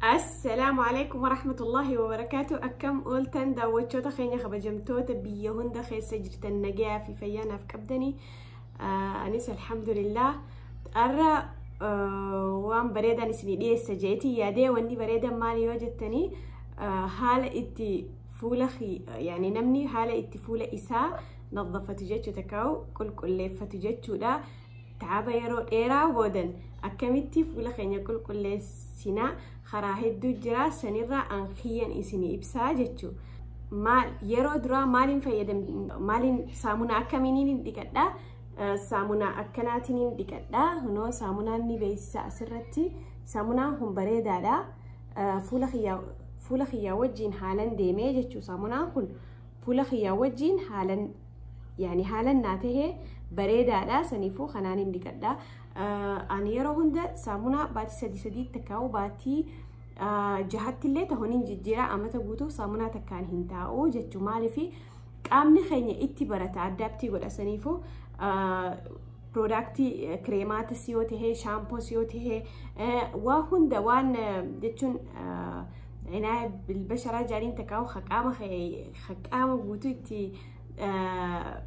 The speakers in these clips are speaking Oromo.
السلام عليكم ورحمة الله وبركاته. أكم أولتن داوتشوتا خينيا خبجمتوتا بيا هندا خيسة جرتن نجا في فيانا في كبدني. أنيس الحمد لله أرى وان بريدا نسني دي سجيتي يا دي واني بريدا مالي وجدتني حالة اتي فولة خي يعني نمني حالة اتي فولة إسا نظفت جتشو تكاو كل كل فتجتشو لا تعابا يرو إيرا بودن أكملتي فولة خينيا كل كل سنة خراهد جرا سنرا أنخيا إسني إبسا جتشو مال يرو درا مالين فيدم مالين سامونا أكمينين ديكتا سامونا أكناتين ديكتا هنو سامونا نبيسا أسرتي سامونا هم بريدا لا فولة خيا وجين حالا ديمي جتشو سامونا كل فولة خيا وجين حالا يعني حالا ناته بريدا لا سنيفو خنانين ديكتا أنا يرو هندا سامونا باتي سدي سدي تكاو باتي جهات اللي تهونين جديرة أما تقوتو سامونا تكان هنتاو جتشو مالي في قامني خيني اتي برتا عدابتي قول أسنيفو برودكتي كريمات سيوته شامبو سيوته وهندا وان جتشون عناية بالبشرة جارين تكاو خقامة خقامة قوتو اتي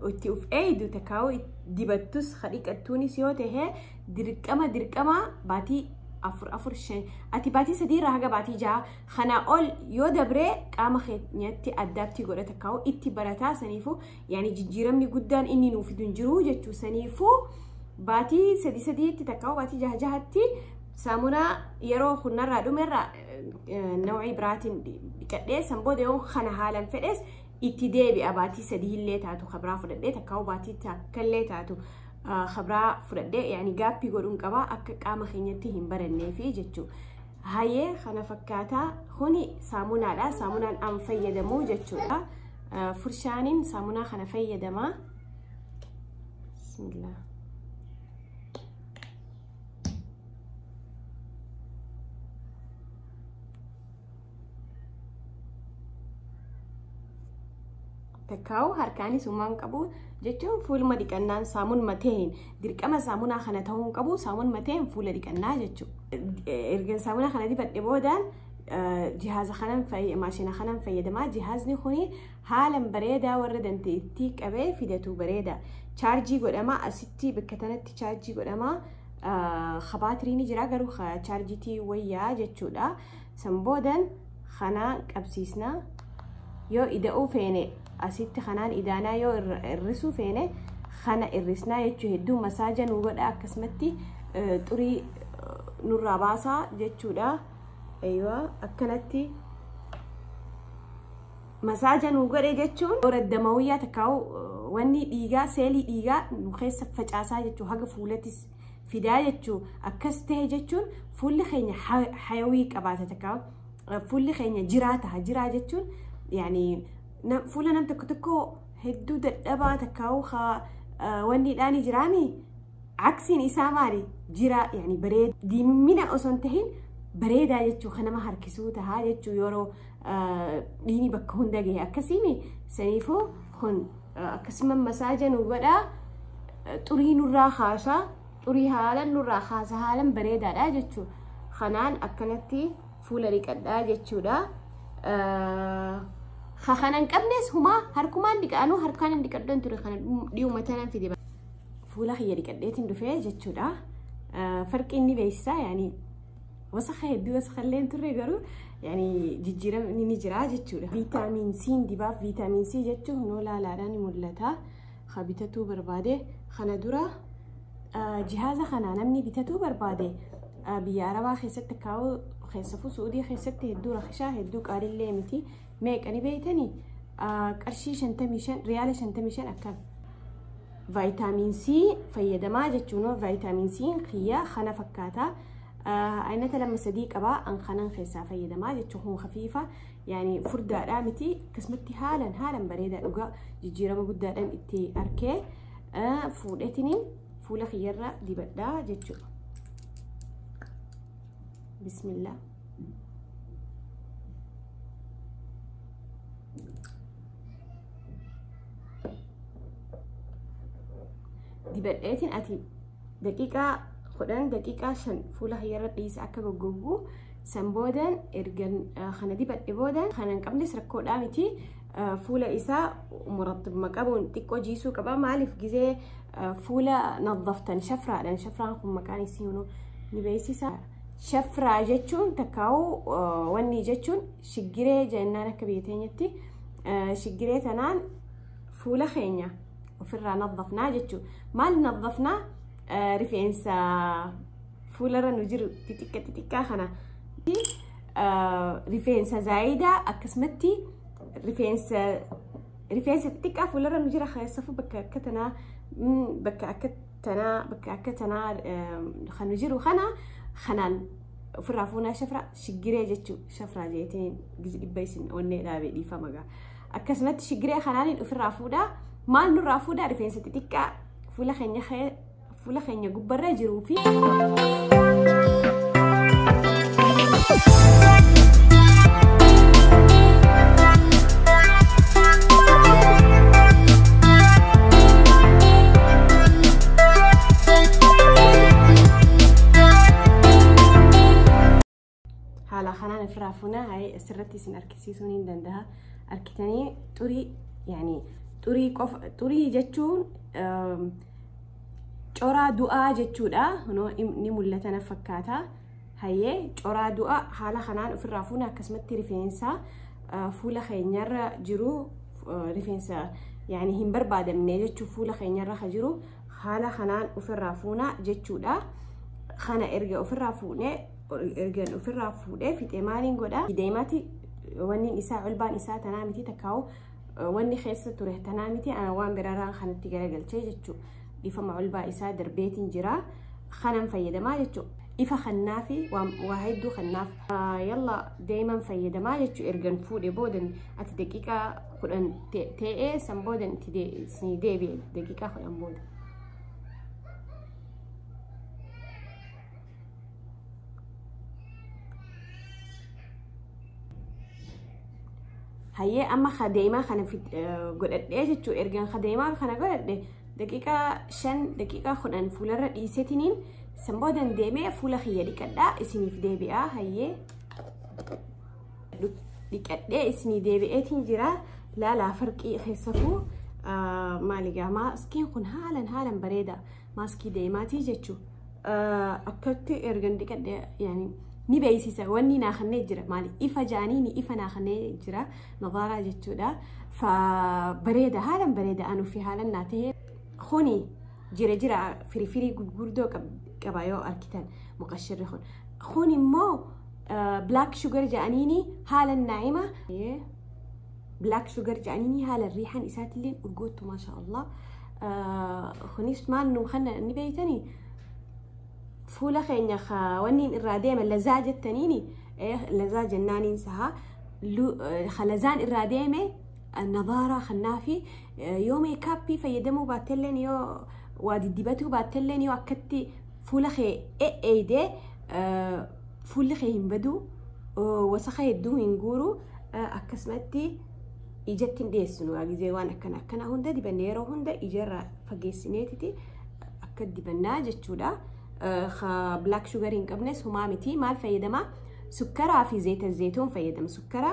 اتي اوف ايدو تكاو ديبتوس خليك التونس يوته دركما دركما باتي افر افر شن اتي باتي سديرة هاجا باتي جا خنا اول يو دبري قام خينيتي ادابتي غورة تكاو اتي برتا سنيفو يعني جيرمني قدان اني نوفي دنجرو جتو سنيفو باتي سدي سدي تكاو باتي جه جهتي سامونا يرو خنا رادو مرة نوعي براتين بكدي سنبود يوم خنا حالا فدس itti deebi'a baatii sadii illee taatu khabraa fudhadhee takkaa'u baatii takkallee taatu khabraa fudhadhee yaani gaappii godhuun qabaa akka qaama keenyatti hin baranneefi jechuudha. Hayyee kana fakkaataa kuni saamunaadha. Saamunaan an fayyadamu jechuudha. Furshaaniin saamunaa kana fayyadamaa. Bismillah. Takkaa'u harkaanis uumaan qabu jechuun fuuluma dhiqannaan saamun mateen dirqama saamunaa kana ta'uu qabu saamun mateen fuula dhiqannaa jechuudha. Erga saamunaa kana dibadhe boodaan jihaaza kanan maashina kanan fayyadamaa. Jihaazni kuni haalan bareedaa warra dandeettii qabee fidatu bareeda. Chaarjii godhama asitti bakka tanatti chaarjii godhama. Khabaatirii ni jira garuu chaarjiitii wayyaa jechuudha. San boodan kana qabsiisna yoo ida'uu feene asitti kanaan idaanaa yoo irrisuu feene kana irrisnaa jechuu hedduu masaaja nu godha akkasumatti xurii nurraa baasaa jechuudha. Eeywa akkanatti masaaja nu godhe jechuun raddamawiyyaa takkaa'u wanni dhiigaa seelii dhiigaa nu keessa facaasaa jechuu haga fuulattis fidaa jechuu akkas ta'e jechuun fuulli keenya hayawii qabaata takkaa'u fuulli keenya jiraa ta'a jiraa jechuun yani fuula nam tokko tokko hedduu dadhabaa takkaa'u wanni dhaani jiraami aksiin isaa maali jira yani bareeda diimina osoo hin tahin bareedaa jechuu kan nama harkisuu tahaa jechuu yeroo dhiini bakka hunda gahe akkasiimi saniifuu kun akkasuma masaaja nu godhaa xurii nurraa kaasaa xurii haalan nurraa kaasa haalan bareedaadha jechuu kanaan akkanatti fuula dhiqadhaa jechuudha. Kanan qabnes humaa harkumaan dhiqanuu harkaan dhiqadhan ture kana dhi'uma tanan fide fuula kiyya dhiqadheetiin dhufee jechuudha. Farqi inni beeksisaa yaani wasakha hedduu wasakhallee hin turre garuu yaani jijjiiramni ni jira jechuudha. Viitaamin C dibaaf viitaamin C jechuun hunoo laalaadhaan ni mul'ata. Ka bitatuu barbaade kana dura jihaaza kana namni bitatuu barbaade biyya Arabaa keessatti kaa'u keessafuu Suudii keessatti hedduu rakishaa hedduu qaalillee miti. Meeqani beeytanii qarshii 55 riyaala 55 akkan vaayitaamin C fayyadamaa jechuun vaayitaamin C xiyya kana fakkaata aynata lama sadii qabaa an kanan keessaa fayyadamaa jechuun kun khafiifa yani furdaadhaa miti akkasumatti haalan haalan bareedaa dhugaa jijjiirama guddaadhaan itti arkee fuudhetiniin fuula kiyyarra dibadhaa jechuudha. Bismillah. Dibadheetiin ati daqiiqaa 10 daqiiqaa 5 fuula kiyyarra dhiisa akka goggogu San boodan ergan kana dibadhe boodan kana hin qabnes rakkoodhaa miti. Fuula isaa murattibuma qabuun xiqqoo jiisuu qaba. Maaliif gizee fuula naddaftan shafraadhaan, shafraan kun maqaan isii ni beeksisa. Shafraa jechuun takkaa'uu wanni jechuun shiggiree jennaan akka biyya teenyatti shiggiree tanaan fuula keenya ofirraa naddafnaa jechuudha. Maal naddafnaa? Rifeensa fuularra nu jiru xixiqqa xixiqqaa kana rifeensa zaayidaa akkasumatti rifeensa xixiqqaa fuularra nu jira keessafuu bakka akka tanaa bakka akka tanaa bakka akka tanaa kan nu jiru kana kanaan ofirraa fuunaa shafra shiggiree jechuu shafraa jeetiin dhibba isin onnee dhaabee dhiifama gaa. Akkasumatti shiggiree kanaan ofirraa fuudhaa. Maal nurraa fuudhaa? Rifeensa xixiqqaa fuula keenya gubbarra jiruu fi haala kanaan ofirraa fuunaa. Asirratti isin argisiisuun hin danda'a. Argitanii xurii yaani xurii qofa xurii jechuun coraa du'aa jechuudha. Ni mul'ata na fakkaata. Hayyee coraa du'aa haala kanaan ofirraa fuuna. Akkasumatti rifeensa fuula keenyarra jiru rifeensa yaani hin barbaadamne jechuu fuula keenyarra ka jiru haala kanaan ofirraa fuuna jechuudha. Kana erga ofirraa fuunee erga ofirraa fuudhee fixee maaliin godhaa? Deemaati wanni isaa culbaan isaa tanaa miti takkaa'u wanni keessa ture tanaa miti ana waan biraarraa kanatti garagalchee jechuudha. Dhiifama culbaa isaa darbeetiin jira. Kanan fayyadamaa jechuudha. Ifa kannaa fi waa hedduu kannaaf. Yalla deeman fayyadamaa jechuudha. Ergan fuudhee boodan ati daqiiqaa 10 ta'ee san boodan itti deebi'e daqiiqaa 10 booda. Hayyee amma kadeemaa kana godhadhee jechuudha. Ergan kadeemaa kana godhadhe daqiiqaa 5 daqiiqaa 10 fuularra dhiisetiniin san boodan deemee fuula kiyya dhiqadhaa isiniif deebi'a. Hayyee dhiqadhee isinii deebi'eetiin jira. Laalaa farqii keessafuu maaligaa maaskiin kun haalan bareeda maaskii deemaatii jechuudha. Akkatti ergan dhiqadhee yaani ni beeksisa wanni naa kannee jira maali ifa jaanii ni ifa naa kannee jira nadaaraa jechuudha. Fa bareeda haalan bareeda anuu fi haalan naa ta'e kuni jira jira firifirii gurguddoo qaba yoo argitan muqashirri kun. Kun immoo black sugar jedhaniini haalan naa'ima. Black sugar jedhaniini haalan riixan isaatillee urgoottu maasha Allah. Kunis maal nu kana ni beeytanii fuula keenya wanni irraa deema lazaa jettaniini lazaa jennaaniin saha lazaan irraa deeme nadaaraa kannaa fi yoo meekaappii fayyadamuu baattelleen yoo waa diddibatuu baattelleen yoo akkatti fuula kee eeydee fuulli kee hin badu wasaqa hedduu hin guuru akkasumatti ijatti hin dhiyeessinu gizee waan akkana akkana hunda dibanne yeroo hunda ijarraa fageessineetiti akka dibannaa jechuudha. Black sugar hin qabnes homaa miti. Maal fayyadama? Sukkaraa fi zayita zayituun fayyadama. Sukkara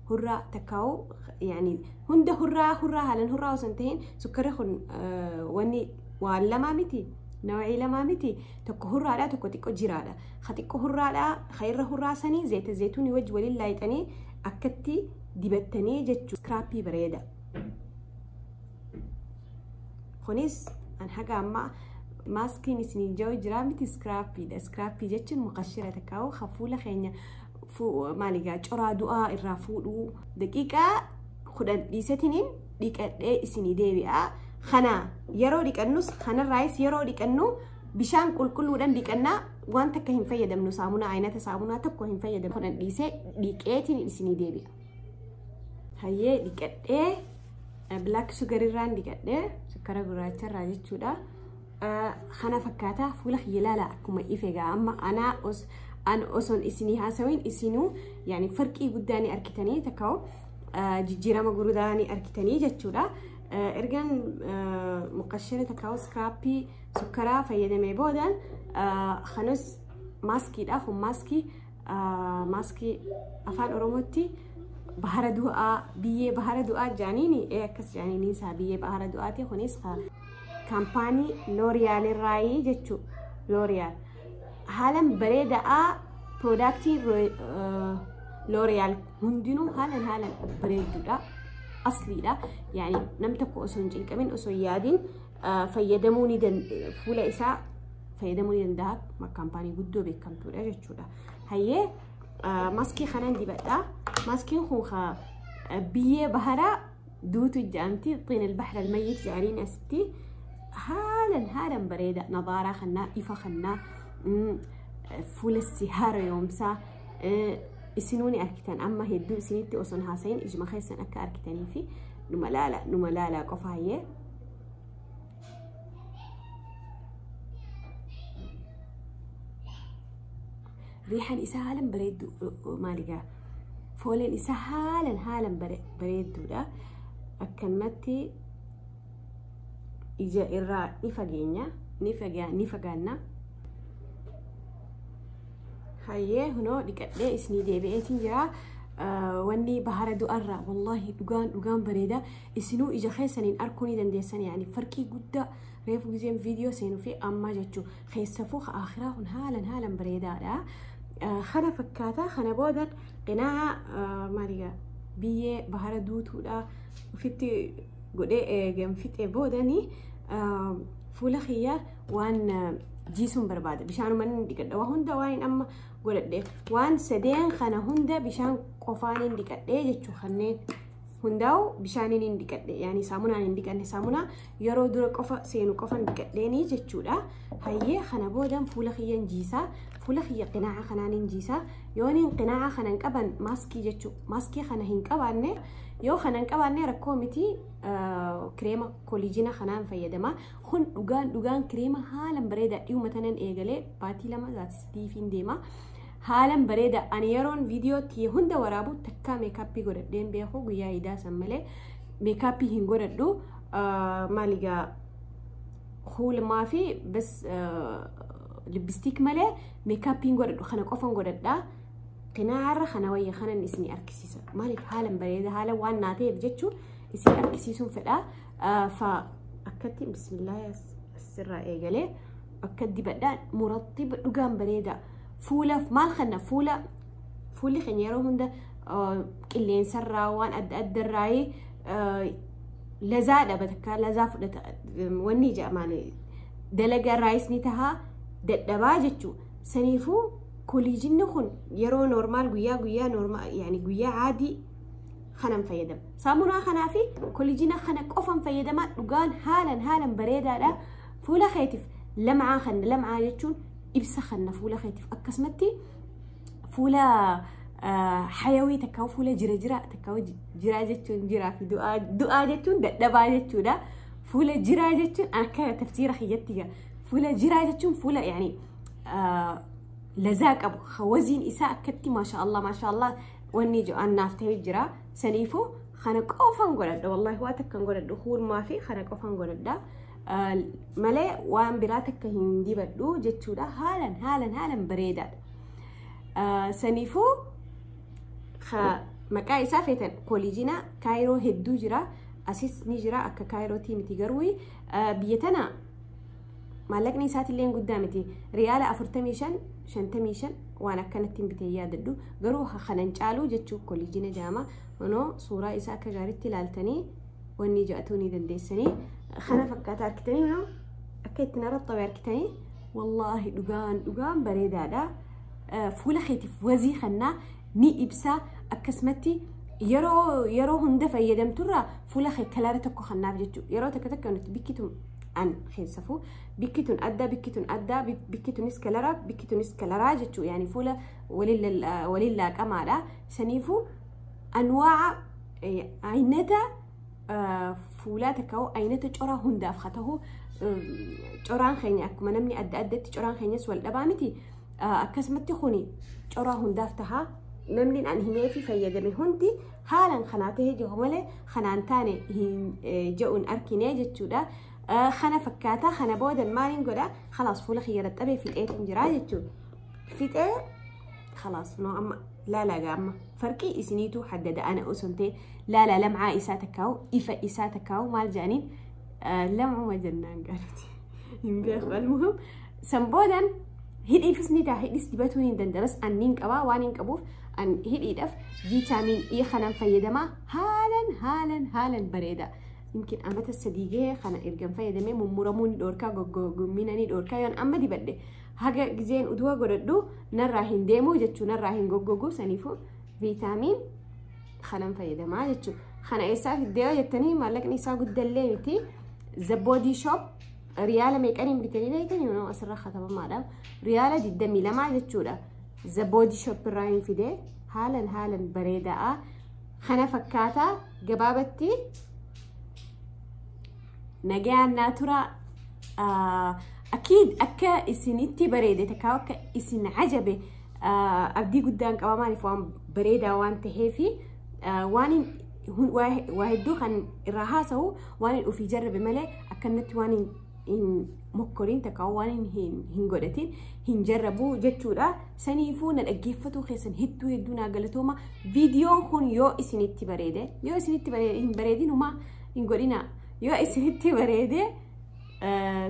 hurraa takkaa'u yaani hunda hurraa haalan hurraa osoo hin ta'in sukkarri kun wanni waan lamaa miti nawacii lamaa miti tokko hurraadha tokko xiqqoo jiraadha. Ka xiqqoo hurraadha ka irra hurraa sanii zayita zayituunii wajji waliin laayixanii akkatti dibattanii jechuudha. Iskiraappii bareeda. Kunis an haga ammaa maaskiin isinii jiru jira miti iskiraappiidha. Iskiraappii jechuun muqashira takkaa'u ka fuula keenya maaligaa coraa du'aa irraa fuudhuu daqiiqaa 10 dhiisetiniin dhiqadhee isinii deebi'a. Kana yeroo dhiqannus kanarraayis yeroo dhiqannu bishaan qulqulluudhaan dhiqannaa waan takka hin fayyadamnu saamunaa aynata saamunaa tokko hin fayyadamnu. 10 dhiisee dhiqeetiin isinii deebi'a. Hayyee dhiqadhee black sugar irraan dhiqadhee sukkara gurraacharraa jechuudha. Kana fakkaata fuula kiyya ilaala akkuma ife gaa amma anaa an osoon isinii haasawin isinuu yaani farqii guddaa ni argitanii takkaa'u jijjiirama gurguddaa ni argitanii jechuudha. Ergan muqashira takkaa'u iskiraappii sukkaraa fayyadamee boodan kanas maaskiidha. Kun maaskii Maaskii afaan Oromootti bahara du'aa, biyyee bahara du'aa jaaniini, akkas jaaniini isaa biyyee bahara du'aati. Kunis kaampaanii L'Oreal irraayi jechuu. L'Oreal haalan bareedaa, productiin L'Oreal hundinuu haalan haalan bareedduudha, asliidha. Yani nam tokko osoo hin cinqamin, osoo hin yaadin fayyadamuu ni, fuula isaa fayyadamuu ni danda'a. Kaampaanii guddoo beekamtuudha jechuudha. Hayyee, maskii kanan dibadha. Maskiin kun biyyee baharaa duutu jedhamti, طين البحر الميت jedhaniin asitti. Haalan haalan bareeda, nadaaraa kannaa, ifa kannaa, fuula si haaromsaa. Isinuu ni argitan. Amma hedduu isinitti osoo hin haasayin ijuma keessan akka argitanii fi numa laala, numa laalaa qofa. Hayyee. Riixan isaa haalan bareeddu, maaligaa fooleen isaa haalan haalan bareedduudha. Akkanumatti ija irraa ni fageenya, ni fagaanna. Hayyee, hunoo dhiqadhee isinii deebi'eetiin jira. Wanni bahara du'arraa wallaahi dhugaan dhugaan bareeda. Isinuu ija keessaniin arguu ni dandeessan, yaani farqii guddaa reefu gizeen viidiyoo seenuu fi ammaa jechuu. Keessafuu akhiraa kun haalan haalan bareedaadha. Kana fakkaata. Kana boodan qinaa'a maaligaa biyyee bahara duutuudha ofitti godhee eegan fixee boodanii fuula kiyya waan jiisuun barbaada. Bishaanuma inni dhiqadha. Waa hunda waan amma godhadhe, waan sadeen kana hunda bishaan qofaan hin dhiqadhe jechuu. Kanneen hundaa'u bishaaniin hin dhiqadhe, yaani saamunaan hin dhiqanne. Saamunaa yeroo dura qofa seenu qofa hin dhiqadheenii jechuudha. Hayyee, kana boodan fuula kiyya hin jiisaa. Fuula kiyya qinaa'a kanaan hin jiisaa. Yooniin qinaa'a kana hin qaban, maaskii jechuu, maaskii kana hin qabaanne, yoo kana hin qabaanne rakkoo miti, kireema kooliijina kanaan fayyadama. Kun dhugaan dhugaan kireema haalan bareeda. Dhiyuma tanan eegalee, baatii 2 sadii deema. Haalan bareeda. Ani yeroon viidiyoo tiyya hunda waraabu takkaa makeup godhadheen beeku. Guyyaa idaa san malee makeup hin godhadhu. Maaligaa kuulumaa fi bas lipstick malee makeup hin godhadhu. Kana qofan godhadhaa. Qinaarra kana wayya kanan isinii argisiisa. Maaliif haalan bareeda, haala waan naa ta'eef jechuun isin argisiisuun fedha. Fa akkatti bismillah asirraa eegalee akka dibadhaan murattiba dhugaan bareeda. Fuulaaf maal kana, fuula, fuulli keenya yeroo hunda qilleensarraa waan adda addarraa lazaa dhaba, takka lazaa fudhata, wanni jedhamaan dalagaa irraayis ni tahaa dadhabaa jechuu. Saniifuu kooliijinni kun yeroo normal, guyyaa guyyaa normal, yaani guyyaa caadii kanan fayyadama. Saamunaa kanaa fi kooliijina kana qofan fayyadama. Dhugaan haalan haalan bareedaadha. Fuula keetiif lamcaa kana, lamcaa jechuun ibsa kana fuula keetiif, akkasumatti fuula hayawii takka fuula jira jira takka jiraa jechuun jiraa fi du'aa, du'aa jechuun dadhabaa jechuudha. Fuula jiraa jechuun akka tafsiira kiyyatti fuula jiraa jechuun fuula yaani lazaa qabu, waziin isaa akkatti maasha Allah maasha Allah wanni jedhan naaf ta'ee jira. Saniifuu kana qofan godhadha. Wallahi waa takkan godhadhu, huurmaa fi kana qofan godhadha malee waan biraa takka hin dibadhu jechuudha. Haalan haalan haalan bareedaadha. Saniifuu maqaa isaa feetan kooliijina Kaayiroo hedduu jira, asis ni jira. Akka Kaayirootii miti garuu biyya tana maallaqni isaatillee guddaa miti, riyaala 45, 55 waan akkanatti hin bitee yaadadhu. Garuu kanan caalu jechuu. Kooliijina jaama. Kunoo suuraa isaa akka gaariitti ilaaltanii wanni ja'atuu ni dandeessanii. Kana fakkaata. Argitanii kunoo akka itti naraxxabe argitanii. Wallaahi dhugaan dhugaan bareedaadha. Fuula keetiif wazii kannaa ni ibsa. Akkasumatti yeroo yeroo hunda fayyadamturraa fuula kee color tokko kannaaf jechuudha. Yeroo takka takka nuti bikkitu an keessafuu bikkitun adda, bikkitun adda, bikkitunis color, bikkitunis color jechuudha. Yaani fuula waliin laaqamaadha. Saniifuu anwaaca aynata fuulaa takka aynata coraa hundaaf haa ta'u. Coraan keenya akkuma namni adda addatti coraan keenyas wal dhabaa miti. Akkasumatti kuni coraa hundaaf tahaa. Namni an himee fi fayyadame hundi haalan kanaa tahee jiru malee kanaan taane hin je'uun argine jechuudha. Kana fakkaata. Kana boodan maaliin godha? Khalaas, fuula kiyya raxxabee fixeetiin jira jechuudha. Fixee Khalaas no amma laalaa amma farqii isiniitu haddada ana osoo hin ta'in laalaa lamcaa isaa takkaa'u ifa isaa takkaa'u maal jedhaniin lamcuma jennaan gaariiti hin beeku. Almuhim san boodan hidhiifis ni ta'a, hidhis dibatuu ni danda'a. Bas anniin qabaa waan hin qabuuf an hidhiidhaaf vitamin E kanan fayyadamaa, haalan haalan haalan bareeda. Yumkin amata 3 gahee kana ergan fayyadamee mummuramuu ni dhoorkaa, goggommina ni dhoorkaa. Yoon amma dibadhe haga gizeen uduwa godhadhu narraa hin deemu jechuu, narraa hin goggogu. Saniifuu vitamin kanan fayyadamaa jechuudha. Kana eessaa fiddee yoo jettanii, maallaqni isaa guddallee miti. The Body Shop riyaala meeqaniin bitanii beektanii? No, asirra katabamaadha. Riyaala 22 jechuudha. The Body Shop irraa hin fide, haalan haalan bareedaa. Kana fakkaataa gabaabatti nagayaan naa tura. Akiid akka isinitti bareede takkaa akka isin ajabe abdii guddaan qaba. Maaliif, waan bareedaa waan taheefi waan waa hedduu kan irraa haasa'u waan hin ofii jarrabe malee akkanatti waan hin mokkoriin takka waan hin godhatin hin jarrabu jechuudha. Saniifuu na dhaggeeffatu keessan hedduu hedduu naa galatooma. Viidiyoon kun yoo isinitti bareede, yoo isinitti hin bareedin humaa hin godhina. Yoo isinitti bareede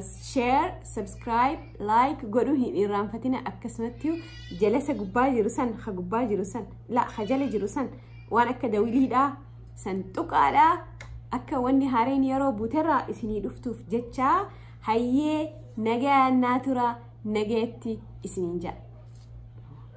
share, subscribe, like godhuu hin irraanfatina. Akkasumatti jalasa gubbaa jiru san, ha gubbaa jiru san, la ha jala jiru san, waan akka dawiliidhaa san tuqaadhaa, akka wanni haareen yeroo buuterraa isinii dhuftuuf jecha. Hayyee, nagayaan naa tura, nagayetti isiniin jedha.